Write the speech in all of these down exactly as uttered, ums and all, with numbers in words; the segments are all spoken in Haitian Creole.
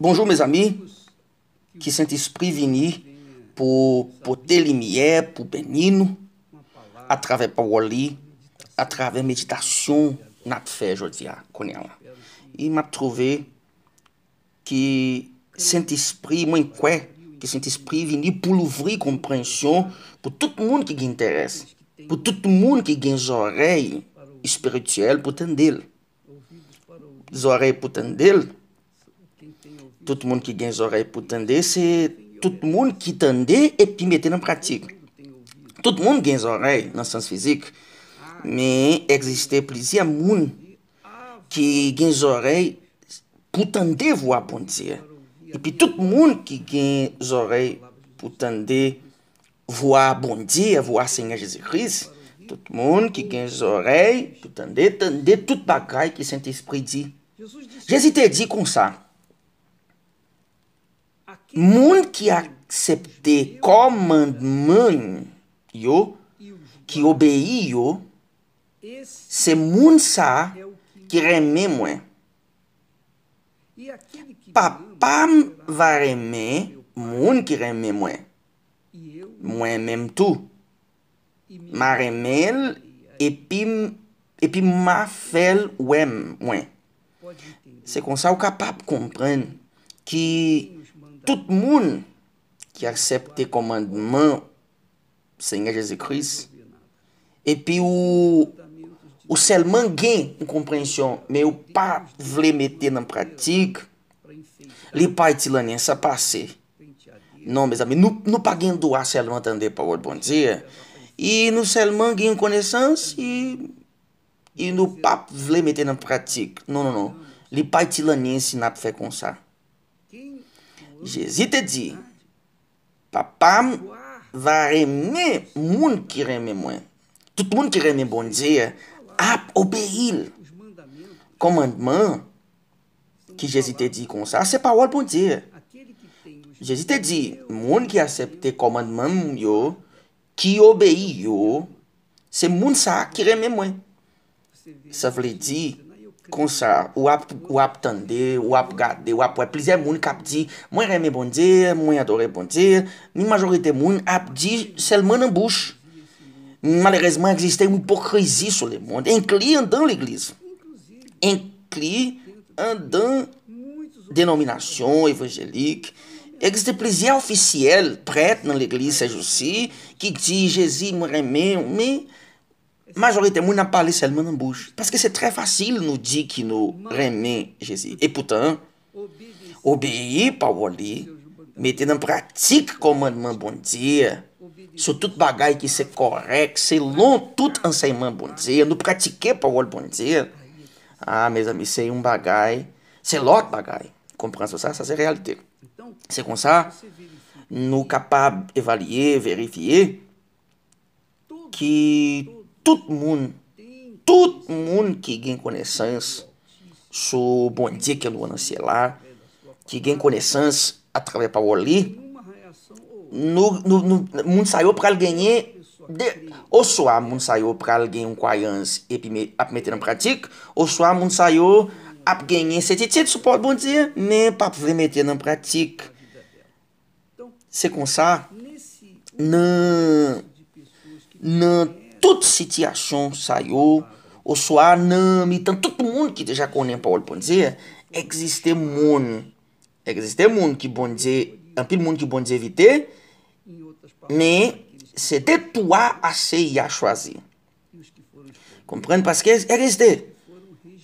Bonjou, mezanmi. Ki Sentespri vini pou pote limyè, pou beni nou atravè pawòl li, atravè meditasyon n ap fè jodi a, kounye a la. E m ap twouve ki Sentespri, mwen kwè ke Sentespri vini pou louvri konpreyansyon pou tout moun ki gen enterès, pou tout moun ki gen zòrèy espirityèl pou tande l. Zòrèy pou tande l. Tout moun ki gen zòrèy pou tande, se tout moun ki tande epi mete nan pratik. Tout moun gen zòrèy nan sans fizik, men egziste plizyè moun ki gen zòrèy pou tande vwa Bondye. Epi tout moun ki gen zòrèy pou tande vwa Bondye, vwa Senyè Jezi Kris, tout moun ki gen zòrèy pou tande, tande tout bagay ke Sentespri di. Jezi te di konsa, moun ki aksepte kòmandman yo, ki obeyi yo, se moun sa a ki renmen mwen. Papa m va renmen moun ki renmen mwen. Mwen menm tou, m a renmen l epi m, epi m a fè l wè m, mwen. Se konsa w kapab konprann ki tout moun ki aksepte kòmandman Senyè Jezi Kris, epi ou, ou sèlman gen yon konpreyansyon, men ou pa vle mete nan pratik, li pa itil anyen, sa pase. Non, mezanmi, nou, nou pa gen dwa sèlman tande pawòl Bondye, e nou sèlman gen yon konesans, e, e nou pa vle mete nan pratik. Non, non, non. Li pa itil anyen si n ap fè konsa. Jezi te di, Papa m va renmen moun ki renmen mwen. Tout moun ki renmen Bondye ap obeyi l. Kòmandman ki Jezi te di konsa, se pawòl Bondye. Jezi te di, moun ki aksepte kòmandman m yo, ki obeyi yo, se moun sa a ki renmen mwen. Sa vle di, konsa, w ap, w ap tande, w ap gade, w ap wè plizyè moun k ap di, mwen renmen Bondye, mwen adore Bondye, men majorite moun ap di sèlman nan bouch. Malerezman, egziste yon ipokrizi sou lemonn, enkli anndan legliz, enkli anndan denominasyon evanjelik. Egziste plizyè ofisyèl, prèt nan legliz sèjousi, ki di, Jezi, mwen renmen w, men majorite moun ap pale sèlman nan bouch. Paske se trè fasil nou di ki nou renmen Jezi. Epoutan, obeyi pawòl li, mete nan pratik kòmandman Bondye sou tout bagay ki se kòrèk, selon tout ansèyman Bondye, nou pratike pawòl Bondye. A, mezanmi, se yon bagay, se lòt bagay. Konprann sa, sa se reyalite. Se konsa, nou kapab evalye, verifye ki tout moun, tout moun ki gen konesans sou Bondye ke nou wè nan syèl la, ki gen konesans atravè pawòl li, nou, nou, nou, moun sa yo pral genyen de, oswa moun sa yo pral gen yon kwayans epi me, ap mete nan pratik, oswa moun sa yo ap genyen sètitid sou pawòl Bondye, men p ap vle mete nan pratik. Se konsa, nan, nan tout sitiyasyon sa yo, oswa nan mitan tout moun ki deja konnen pawòl Bondye, egziste moun, egziste moun ki Bondye, anpil moun ki Bondye envite, men se de twa a C I A chwazi. Konprann, paske egziste.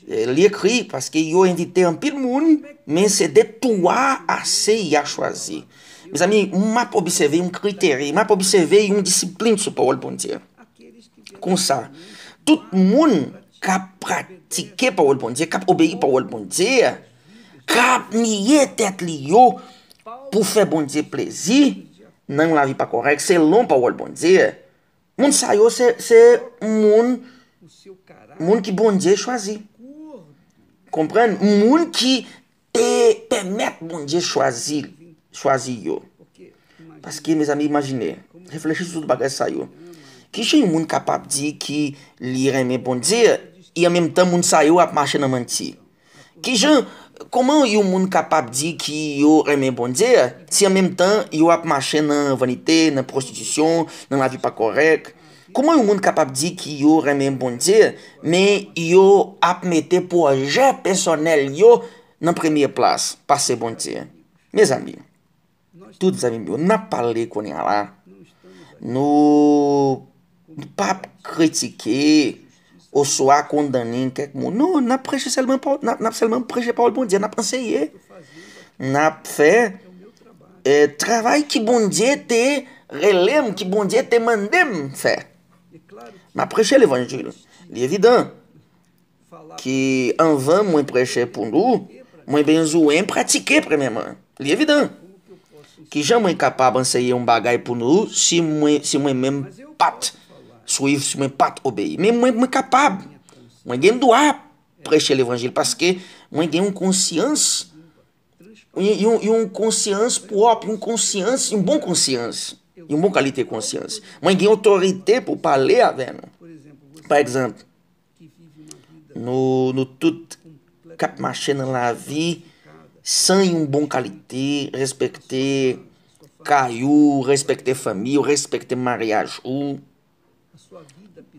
E, li ekri, paske yo envite anpil moun, men se de twa a C I A chwazi. Mezanmi, m ap obsève yon kriteri, m ap obsève yon disiplin sou pawòl Bondye. Konsa, tout moun k ap pratike pawòl Bondye, k ap obeyi pawòl Bondye, k ap niye tèt li yo pou fè Bondye plezi nan yon lavi pa kòrèk, selon pawòl Bondye. Moun sa yo se, se moun, moun ki Bondye chwazi. Konprann? Moun ki te pèmèt Bondye chwazi, chwazi yo. Paske, mezanmi, imajine, reflechi sou tout bagay sa yo. Kijan yon moun kapab di ki li renmen Bondye, e an menm tan moun sa yo ap mache nan manti? Kijan, Kòman yon moun kapab di ki yo renmen Bondye, si an menm tan yo ap mache nan vanite, nan pwostitisyon, nan lavi pa kòrèk? Kòman yon moun kapab di ki yo renmen Bondye, men yo ap mete pwojè pèsonèl yo nan premye plas, pase Bondye? Mezanmi, tout zanmi m yo, n ap pale kounye a la. Nou, nou p ap kritike oswa kondannen kèk moun. Non, n ap preche sèlman, pa- n ap, n ap sèlman preche pawòl Bondye, n ap anseye. N ap fè eh, travay ki Bondye te rele m, ki Bondye te mande m fè. M ap preche levanjil. Li evidan ke anvan mwen preche pou nou, mwen bezwen pratike premyèman. Li evidan. Kijan mwen kapab anseye yon bagay pou nou si mwen, si mwen menm pa t swiv, si mwen pa t obeyi? Men mwen, mwen kapab. Mwen gen dwa preche levanjil paske mwen gen yon konsyans, yon, yon, yon konsyans pwòp, yon konsyans, yon bon konsyans, yon bon kalite konsyans. Mwen gen otorite pou pale avè nou. Pa egzanp, nou, nou tout k ap mache nan lavi san yon bon kalite, respekte kay ou, respekte fanmi ou, respekte maryaj ou,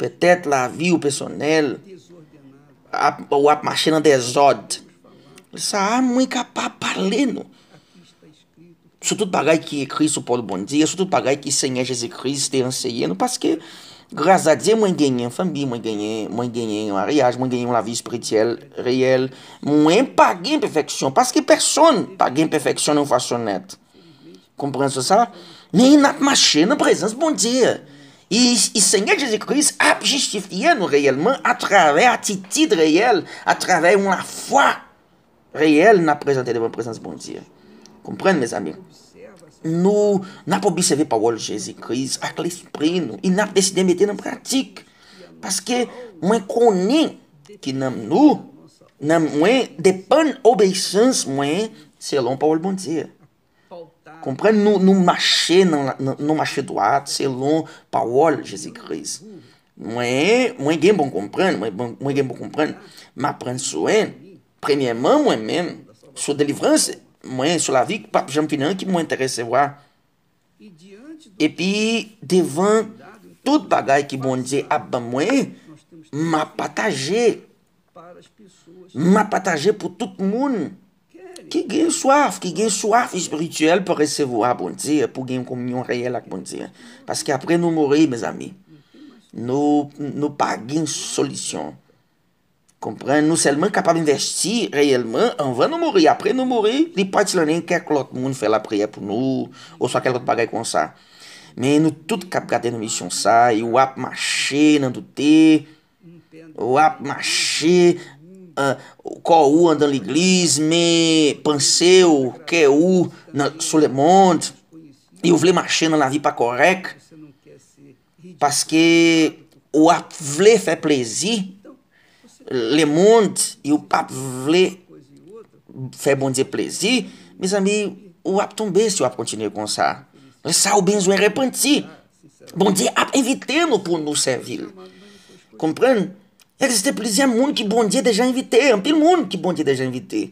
petèt lavi ou pèsonèl, ap, ou ap mache nan dezòd. Sa a, mwen kapab pale nou sou tout bagay ki ekri sou pawòl Bondye, sou tout bagay ki Senyè Jezi Kris te anseye nou, paske, gras a Dye, mwen genyen fanmi, mwen genyen, mwen genyen yon maryaj, mwen genyen yon lavi espirityèl reyèl. Mwen pa gen pèfeksyon, paske pèsonn pa gen pèfeksyon nan yon fason nèt. Konprann sa? Men n ap mache nan prezans Bondye. E, e Senyè Jezi Kris ap jistifye nou reyèlman atravè atitid reyèl, atravè yon lafwa reyèl n ap prezante devan prezans Bondye. Konprann, mezanmi? Nou, n ap obsève pawòl Jezi Kris ak lespri nou, e n ap deside mete nan pratik. Paske mwen konnen ki nanm nou, nanm mwen depann obeyisans mwen selon pawòl Bondye. Konprann, nou, nou mache nan, nan, nou mache dwat selon pawòl Jezi Kris. Mwen, mwen gen bon konprann, mwen, mwen, mwen gen bon konprann. M ap pran swen, premyèman, mwen menm, sou delivrans, mwen, sou lavi k p ap janm fini an ki mwen te resevwa. Epi, devan tout bagay ki Bondye ap ban mwen, m ap pataje. M ap pataje pou tout moun ki gen swaf, ki gen swaf espirityèl pou resevwa Bondye, pou gen yon kominyon reyèl ak Bondye. Paske apre nou mouri, mezanmi, nou, nou pa gen solisyon. Konprann, nou sèlman kapab envèsti reyèlman anvan nou mouri. Apre nou mouri, li pa ti lannen kèk lòt moun fè lapriyè pou nou, oswa kèk lòt bagay konsa. Men nou tout k ap gade nan emisyon sa, e w ap mache nan doute, w ap mache, eh, kò ou anndan legliz, men panse w, kè ou nan, sou lemonn, e w vle mache nan lavi pa kòrèk, paske w ap vle fè plezi lemonn, e w p ap vle fè Bondye plezi, mezanmi, w ap tonbe si w ap kontinye konsa. Lè sa a, w bezwen repanti. Bondye ap envite nou pou nou sèvi l. Konprann? Egziste plizyè moun ki Bondye deja envite, anpil moun ki Bondye deja envite.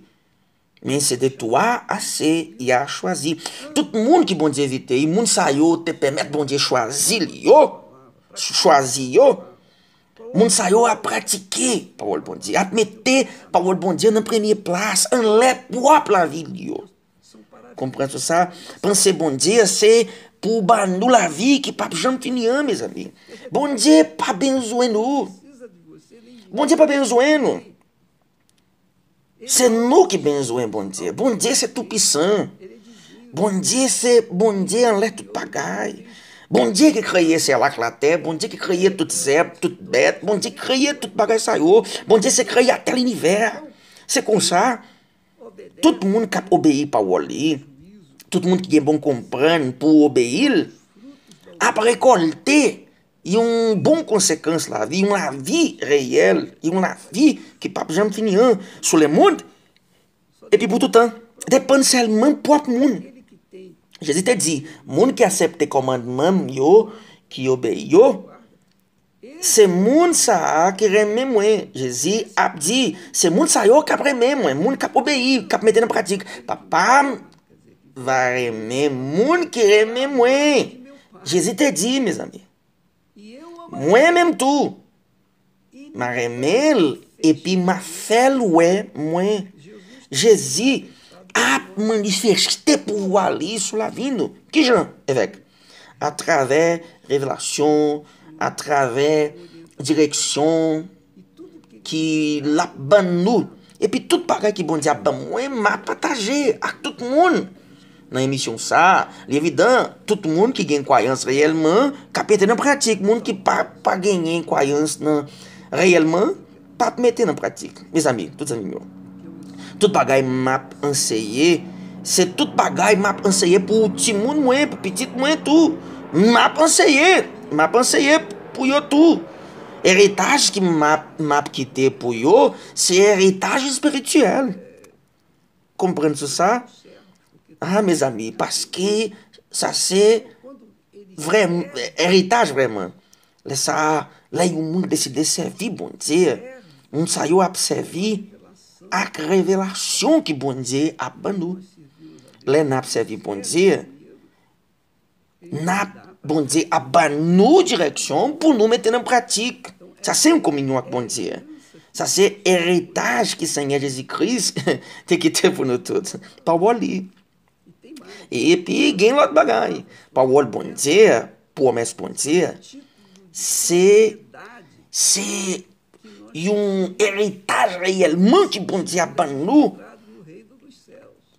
Men se de twa a se y a chwazi. Tout moun ki Bondye envite, e moun sa yo te pèmèt Bondye chwazi l yo, chwazi yo. Moun sa yo ap pratike pawòl Bondye, ap mete pawòl Bondye nan premye plas, anlè pwòp lavi l yo. Konprann sa? Panse Bondye se pou ba nou lavi ki p ap janm fini an, mezanmi. Bondye pa bezwen nou. Bondye pa bezwen nou. Se nou ki bezwen Bondye. Bondye se toupisan. Bondye se Bondye anlè tout bagay. Bondye ki kreye syèl ak latè. Bondye ki kreye tout zèb, tout bèt. Bondye ki kreye tout bagay sa yo. Bondye se kreyatè linivè. Se konsa, tout moun k ap obeyi pawòl li, tout moun ki gen bon konprann pou obeyi l, ap rekòlte yon bon konsekans lavi, yon lavi reyèl, yon lavi ki p ap janm fini an sou lemonn, epi pou toutan, depann sèlman pwòp moun. Jezi te di, moun ki aksepte kòmandman m yo, ki obeyi yo, Se moun sa a ki renmen mwen, Jezi ap di, se moun sa yo k ap renmen mwen, moun k ap obeyi, k ap mete nan pratik. Papa m va renmen moun ki renmen mwen. Jezi te di, mezanmi, mwen menm tou, m a renmen l epi m a fè l wè mwen. Jezi ap manifeste pouvwa li sou lavi nou. Kijan? Avèk, atravè revelasyon, atravè direksyon ki l ap ban nou. Epi tout bagay ki Bondye ap ban mwen, m a pataje ak tout moun. Nan emisyon sa a, li evidan, tout moun ki gen kwayans reyèlman, k ap mete nan pratik. Moun ki pa, pa genyen kwayans nan reyèlman, p ap mete nan pratik. Mezanmi, tout zanmi m yo, tout bagay m ap anseye, se tout bagay m ap anseye pou timoun mwen, pou pitit mwen tou. M ap anseye, m ap anseye pou yo tou. Eritaj ki m ap, m ap kite pou yo, se eritaj espirityèl. Konprann sou sa? Ah, mezanmi, paske sa se vrè eritaj vrèman. Lè sa a, lè yon moun deside sèvi Bondye, moun sa yo ap sèvi ak revelasyon ki Bondye ap ban nou. Lè n ap sèvi Bondye, n ap, Bondye ap ban nou direksyon pou nou mete nan pratik. Sa se yon kominyon ak Bondye. Sa se eritaj ki Senyè Jezi Kris te kite pou nou tout. Pawòl li. E epi gen lòt bagay. Pawòl Bondye, pwomès Bondye, se, se yon eritaj reyèlman ki Bondye ap ban nou.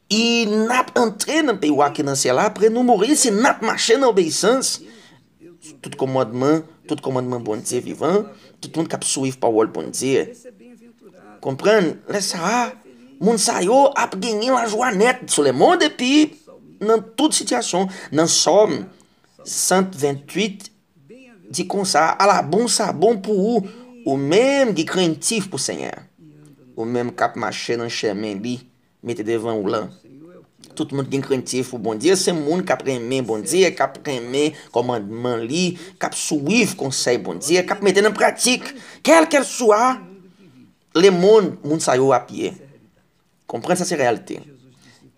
E n ap antre nan peyi wa ki nan syèl la, apre nou mouri, si n ap mache nan obeyisans. Tout kòmandman, tout kòmandman Bondye vivan, tout moun k ap swiv pawòl Bondye. Konprann, lè sa a, moun sa yo ap genyen lajwa nèt sou lemonn epi nan tout sitiyasyon. Nan Sòm san venntuit, di konsa, ala bon sa bon pou ou, ou menm ki krentif pou Senyè a, ou menm k ap mache nan chemen li mete devan ou lan. Tout moun ki gen krentif pou Bondye, se moun k ap renmen Bondye, k ap renmen kòmandman li, k ap swiv konsèy Bondye, k ap mete nan pratik, kèlkèswa lemonn moun sa yo ap ye. Konprann sa se reyalite.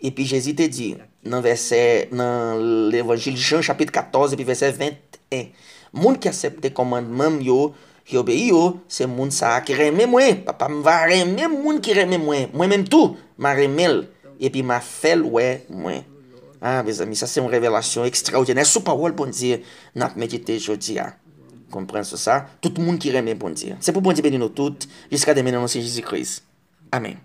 Epi Jezi te di nan vèsè, nan Levanjil Jan chapit katòz epi vèsè venteyen, moun ki aksepte kòmandman m yo, ki obeyi yo, se moun sa a ki renmen mwen. Papa m va renmen moun ki renmen mwen. Mwen menm tou, m a renmen l, epi m a fè l wè mwen. Ah, mezanmi, sa se yon revelasyon ekstraòdinè sou pawòl Bondye n ap medite jodi a. Konprann sou sa? Tout moun ki renmen Bondye. Se pou Bondye beni nou tout. Jiska demen, nan non Senyè Jezi Kris. Amèn.